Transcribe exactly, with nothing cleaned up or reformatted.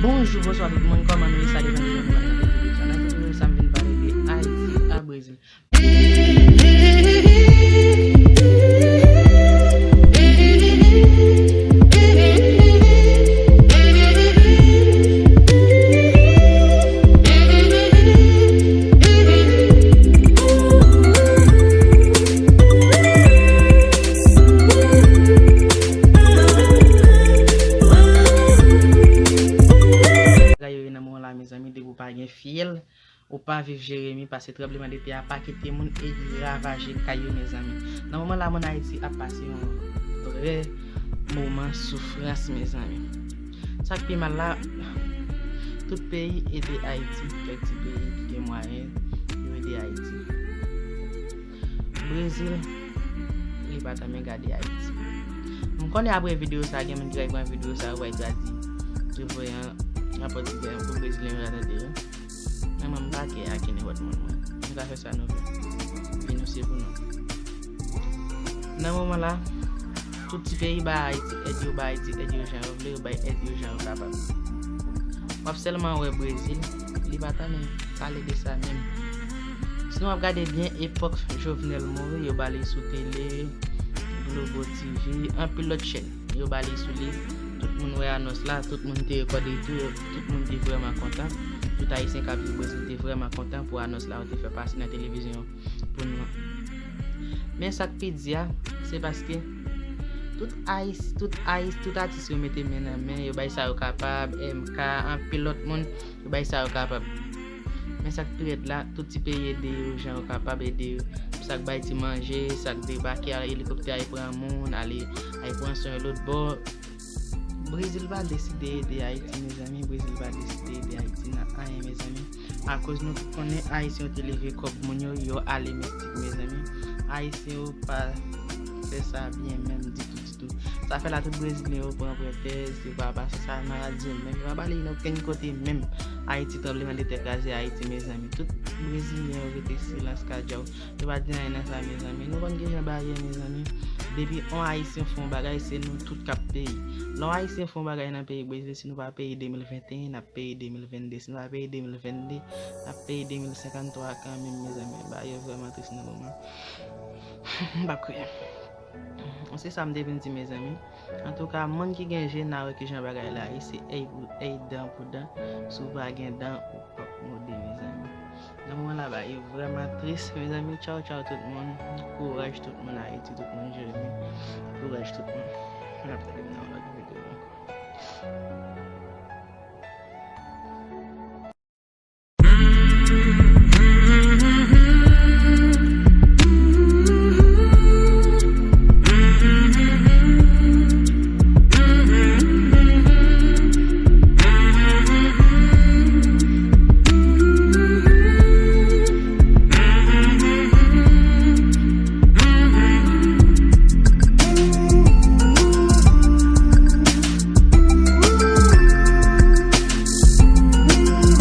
Bonjou, bonswa tout moun, kòman nou ye? Sa depann de jan nou wè nan videyo sa. Nan videyo sa, m vin pale de Ayiti a Brezil. Bagay yo ye nan moman la, mezanmi, depi w pa gen fyèl, ou pa viv Jeremi, paske tranblemanntè a pa kite moun e li ravaje kay yo, mezanmi. Nan moman la, moun Ayiti ap pase yon vrè moman soufrans, mezanmi. Sa k pi mal la, tout peyi ede Ayiti, kèk ti peyi ki gen mwayen, yo ede Ayiti. Brezil, li pa tanmen gade Ayiti. M konnen apre videyo sa, gen moun ki pral pran videyo sa, yo pral di, Trevor an, apòt di pou Brezilyen yo tande yo. Men mwen, m pa kè ak nenpòt moun, mwen. Nou ka fè sa nou vle. Vi nou se pou nou. Nan moman la, tout ti peyi ba Ayiti èd yo, ba Ayiti èd yo jan yo vle, yo bay èd yo jan yo kapab. W ap sèlman wè Brezil, li pa tanmen pale de sa menm. Si nou ap gade byen, epòk Jovenel mouri, yo ba li sou tele, Globo T V, anpil lòt chèn. Yo ba li sou li. Tout moun wè anons la, tout moun te rekòde tou, tout moun te vrèman kontan. Tout Ayisyen k ap viv Brezil te vrèman kontan pou anons la yo te fè pase nan televizyon pou nou. Men sa k pi di a, se paske tout Ayis, tout Ayis, tout atis yo mete men nan men, yo bay sa yo kapab, M K, anpil lòt moun, yo bay sa yo kapab. Men sa k pi rèd la, tout ti peyi ede yo jan yo kapab ede yo. Sa k bay ti manje, sa k debake, al elikoptè al pran moun, ale, al pran swen lòt bò. Brezil pa deside ede Ayiti, mezanmi. Brezil pa deside ede Ayiti nan anyen, mezanmi. Akoz nou tout konnen Ayisyen yo te leve kòb moun yo, yo ale mistik, mezanmi. Ayisyen yo pa fè sa byen menm ditou, ditou. Sa fè la tout Brezilyen yo pran prètèz, yo pa pase sa nan radyo menm, yo pa pale nan okenn kote menm. Ayiti, tranblemanntè kraze Ayiti, mezanmi. Tout Brezilyen yo rete silans kadjòw. Yo pa di anyen nan sa, mezanmi. Nou konn kijan bagay ye, mezanmi. Depi yon Ayisyen fè yon bagay, se nou tout k ap peye. Lè yon Ayisyen fè yon bagay nan peyi Brezil, si nou pa peye de mil venteyen, n ap peye de mil vennde. Si nou pa peye de mil vennde, n ap peye de mil senkanntwa kanmenm, mezanmi. Bagay yo vrèman tris nan moman. M p ap kriye. Se sa m te vin di, mezanmi. Antouka, moun ki gen je, n a wè kijan bagay la ye. Se èy pou èy, dan pou dan. Si w pa gen dan, ou p ap mòde, mezanmi. Nan moman la, bagay yo vrèman tris, mezanmi. Tchaw, tchaw tout moun. Kouraj tout moun Ayiti, tout moun Jeremi. Kouraj tout moun. N ap tande nan yon lòt videyo ankò.